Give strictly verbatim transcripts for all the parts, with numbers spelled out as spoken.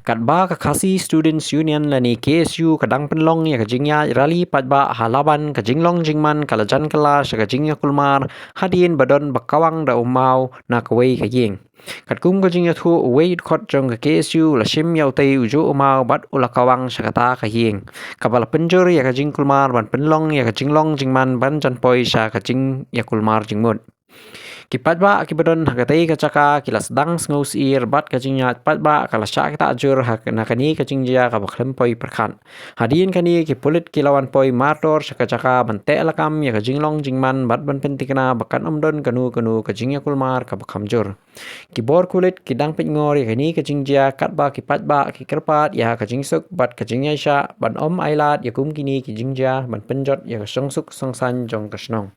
Katba ka Khasi Students Union lane K S U ka dang pynlong ïa ka jingïaid rally paidbah ha Laban, ka jinglong jingman ka la jan kylla sha ka jingïakulmar hadien ba don ba kawang da u maw na kawei ka ïing. Katkum ka jingïathuh, uwei u dkhot jong ka K S U u la shim ïa utei u juh u maw bad u la kawang sha kata ka ïing, kaba la pynjur ïa ka jingkulmar ban pynlong ïa ka jinglong jingman ban jan poi sha ka jingïakulmar jingmut. Ki paidbah kiba don ha katei ka jaka ki la sdang sngewsyier bad ka jingïaid paidbah ka la shah kitak jur ha na kane ka jingjia kaba khlem poi pyrkhat. Hadien kane, ki pulit ki la wan poi martor sha ka jaka ban teh lakam ïa ka jinglong jingman bad ban pynthikna ba kan ym don kano kano ka jingïakulmar kaba kham jur. Ki bor pulit ki dang pynngor ïa kane ka jingjia katba ki paidbah ki kyrpad ïa ka jingsuk bad ka jingïaishah ban ym ailad ïa kum kine ki jingjia ban pynjot ïa ka songsuk songsaiñ jong ka shnong.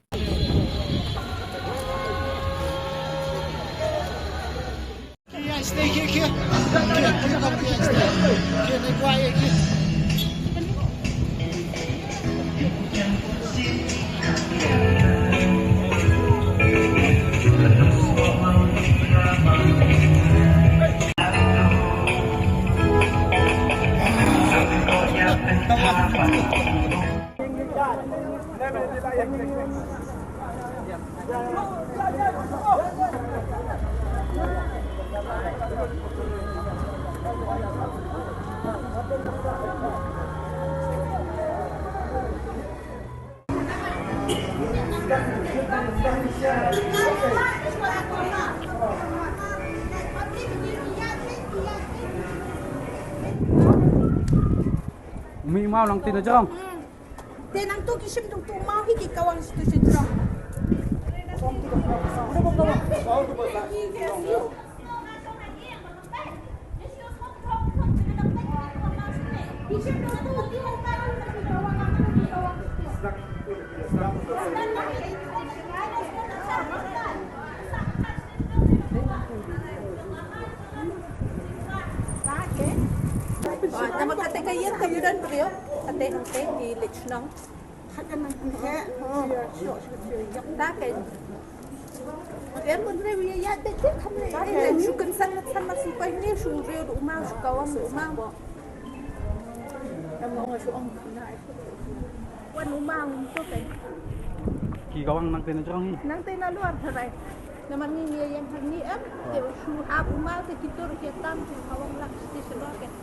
Umi mau lang tina jong. Te nangtu ki shim tu tu mau hi ki kawang situ situ. Namar kata ka ïing ka bidan briew, kata hangta ki leit shnong. Kata nang kata, oh. Ta ka. Biar pun briew ïa ïa dei dei kam leit. Shu kan san san mas shu kai ne shu briew du ma shu kawa shu ma. Wan u ma u tu ka. Ki kawang nangta na jrong hi. Nangta na luar tharai. Namar ngi ngi ïa yang hangne em. Te shu hap u ma te ki tur ki tam ki kawang lak station rocket.